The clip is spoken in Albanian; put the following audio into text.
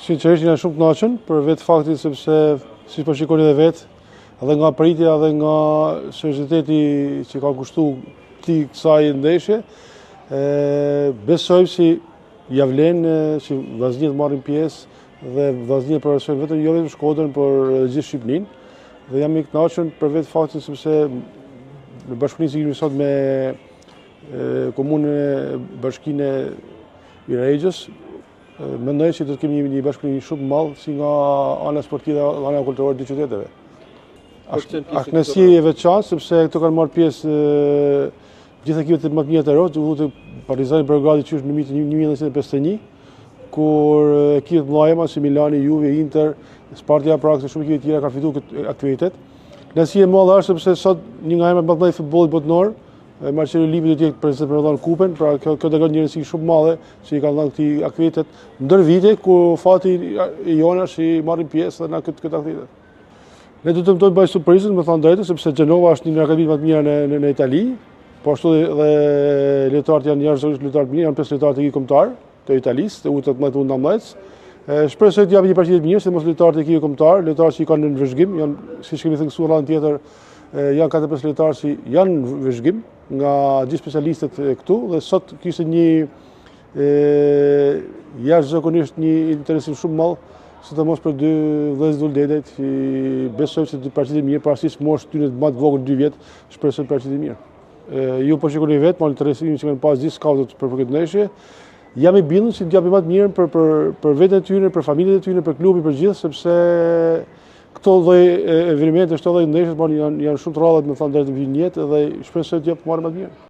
Sinqerisht jam shumë kënaqur për vetë faktin sepse siç po shikoni edhe vetë, edhe nga pritja edhe nga serioziteti që ka kushtu këtij kësaj ndeshje, e, besoj si ja vlen që vllaznia të marrin pjesë dhe vllaznia përfaqësojnë vetëm jo vetëm Shkodrën, por edhe gjithë Shqipërinë. Dhe jam i kënaqur për vetë faktin sepse në bashkëpunim që kemi sot me komunën e bashkinë e Viareggios, mendoj se do të kemi një bashkëpunim shumë të madh si nga ana sportive dhe ana kulturore të qyteteve. Është kënaqësi e veçantë sepse këto kanë marrë pjesë gjithë ekipet më të mira të Europës, u Partizani Beogradi që është në vitin 1951, kur ekipet më mëdha si Milani, Juve, Inter, Sparta Prag, shumë ekipe të tjera kanë fituar këtë aktivitet. Kënaqësi e madhe është sepse sot një nga emrat më të mëdhenj të futbollit botëror, Marcelo Lippi do të jetë prezent për të dhënë kupën, pra kjo kjo tregon një rëndësi shumë të madhe që i kanë dhënë këtij aktivitet ndër vite ku fati i jonë është që marrim pjesë dhe në këtë këtë aktivitet. Ne do të tentojmë bëjmë surprizën, me thënë drejtën, sepse Genova është një nga akademitë më të mira në në, në Itali. Po ashtu dhe lojtarët janë jashtëzakonisht lojtarë të mirë, janë pesë lojtarë të ekipit kombëtar të Italisë, të U18 U19. Shpresoj të japin një paraqitje të mirë, sidomos lojtarët e ekipit kombëtar, lojtarët që i kanë në vëzhgim, janë siç kemi theksuar radhën tjetër, janë 4-5 lojtarë që janë në vëzhgim nga gjithë specialistët këtu dhe sot kishte një e jashtëzakonisht një interesim shumë madh, sidomos për dy vëllezërit Dulë që besojmë se do të paraqiten mirë, pavarësisht moshës tyre më të vogël 2 vjet, shpresojmë të paraqiten mirë. Ju po shikoni vetë, me interesimin që kanë pas gjithë skautët për për këtë ndeshje. Jam i bindur se do japin më të mirën për për për veten e tyre, për familjet e tyre, për klubin, për gjithë, sepse këto lloj evenimente, këto lloj ndeshje janë janë shumë të rralla, me thënë drejtën në jetë dhe shpresoj të japin më të mirën.